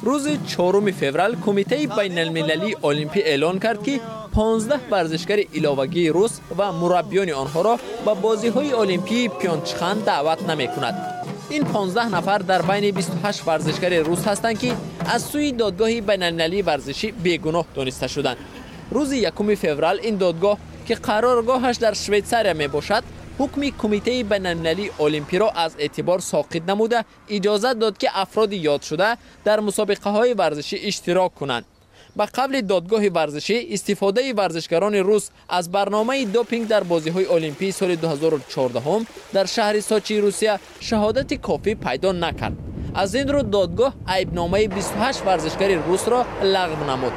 Рӯзи 4 феврал Кумитаи байналмилалии Олимпӣ эълон кард, ки 15 варзишгари иловагии рус ва мураббиёни онҳоро ба бозиҳои олимпии Пёнчхан даъват намекунад. Ин 15 нафар дар байни 28 варзишгари рус ҳастанд, ки аз сӯи Додгоҳи байналмилалии варзишӣ бегуноҳ дониста шуданд. Рӯзи 1 феврал ин додгоҳ, ки қароргоҳаш дар Швейтсария мебошад, ҳукми Кумитаи байналмилалии Олимпиро аз эътибор соқит намуда, иҷозат дод, ки афроди ёдшуда дар мусобиқаҳои варзишӣ иштирок кунанд. Ба қавли додгоҳи варзишӣ, истифодаи варзишгарони рус аз барномаи допинг дар бозиҳои олимпии соли 2014 дар шаҳри Сочии Русия шаҳодати кофӣ пайдо накард. Аз ин рӯ додгоҳ айбномаи 28 варзишгари русро лағв намуд.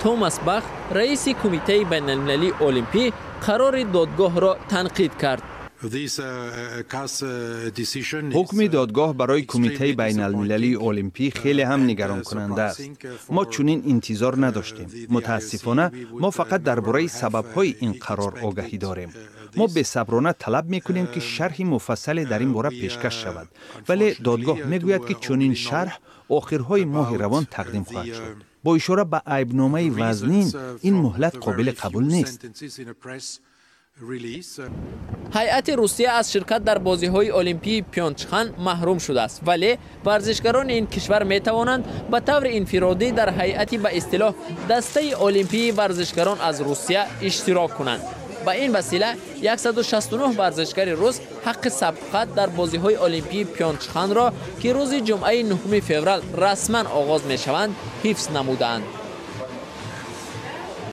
Томас Бах, раиси Кумитаи байналмилалии Олимпӣ, қарори додгоҳро танқид кард. Ҳукми додгоҳ барои Кумитаи байналмилалии Олимпӣ хеле ҳам нигаронкунанда аст. Мо чунин интизор надоштем. Мутаассифона, мо фақат дар бораи сабабҳои ин қарор огаҳӣ дорем. Мо бесаброна талаб мекунем, ки шарҳи муфассале дар ин бора пешкаш шавад, вале додгоҳ мегӯяд, ки чунин шарҳ охирҳои моҳи равон тақдим хоҳад шуд. Бо ишора ба айбномаи вазнин, ин муҳлат қобили қабул нест. Ҳайати Русия аз ширкат дар бозиҳои олимпии Пёнчхан маҳрум шудааст, вале варзишгарони ин кишвар метавонанд ба таври инфиродӣ дар ҳайати ба истилоҳ дастаи олимпии варзишгарон аз Русия иштирок кунанд. Ба ин васила 169 варзишгари рус ҳаққи сабқат дар бозиҳои олимпии Пёнчханро, ки рӯзи ҷумъаи 9 феврал расман оғоз мешаванд, ҳифз намудаанд.